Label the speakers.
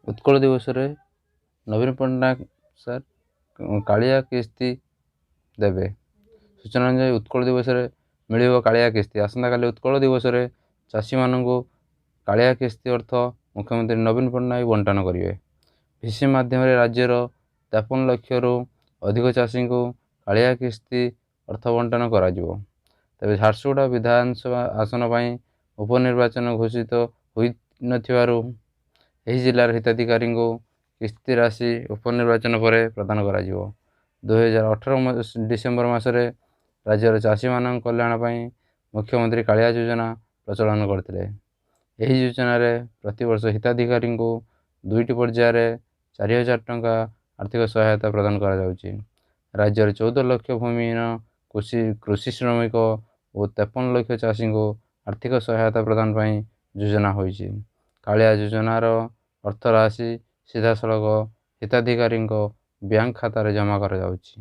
Speaker 1: ଉତ୍କଳ ଦିବସରେ ନବୀନ ପଟ୍ଟନାୟକ ସାର୍ କାଳିଆ କିସ୍ତି ଦେବେ। ସୂଚନା ଅନୁଯାୟୀ, ଉତ୍କଳ ଦିବସରେ ମିଳିବ କାଳିଆ କିସ୍ତି। ଆସନ୍ତାକାଲି ଉତ୍କଳ ଦିବସରେ ଚାଷୀମାନଙ୍କୁ କାଳିଆ କିସ୍ତି ଅର୍ଥ ମୁଖ୍ୟମନ୍ତ୍ରୀ ନବୀନ ପଟ୍ଟନାୟକ ବଣ୍ଟନ କରିବେ। ଭିସି ମାଧ୍ୟମରେ ରାଜ୍ୟର 53 ଲକ୍ଷରୁ ଅଧିକ ଚାଷୀଙ୍କୁ କାଳିଆ କିସ୍ତି ଅର୍ଥ ବଣ୍ଟନ କରାଯିବ। ତେବେ ଝାରସୁଗୁଡ଼ା ବିଧାନସଭା ଆସନ ପାଇଁ ଉପନିର୍ବାଚନ ଘୋଷିତ ହୋଇନଥିବାରୁ ଏହି ଜିଲ୍ଲାର ହିତାଧିକାରୀଙ୍କୁ କିସ୍ତି ରାଶି ଉପନିର୍ବାଚନ ପରେ ପ୍ରଦାନ କରାଯିବ। 2018 ଡିସେମ୍ବର ମାସରେ ରାଜ୍ୟର ଚାଷୀମାନଙ୍କ କଲ୍ୟାଣ ପାଇଁ ମୁଖ୍ୟମନ୍ତ୍ରୀ କାଳିଆ ଯୋଜନା ପ୍ରଚଳନ କରିଥିଲେ। ଏହି ଯୋଜନାରେ ପ୍ରତିବର୍ଷ ହିତାଧିକାରୀଙ୍କୁ 2ଟି ପର୍ଯ୍ୟାୟରେ 4000 ଟଙ୍କା ଆର୍ଥିକ ସହାୟତା ପ୍ରଦାନ କରାଯାଉଛି। ରାଜ୍ୟରେ 14 ଲକ୍ଷ ଭୂମିହୀନ କୃଷି ଶ୍ରମିକ ଓ 53 ଲକ୍ଷ ଚାଷୀଙ୍କୁ ଆର୍ଥିକ ସହାୟତା ପ୍ରଦାନ ପାଇଁ ଯୋଜନା ହୋଇଛି। କାଳିଆ ଯୋଜନାର ଅର୍ଥରାଶି ସିଧାସଳଖ ହିତାଧିକାରୀଙ୍କ ବ୍ୟାଙ୍କ ଖାତାରେ ଜମା କରାଯାଉଛି।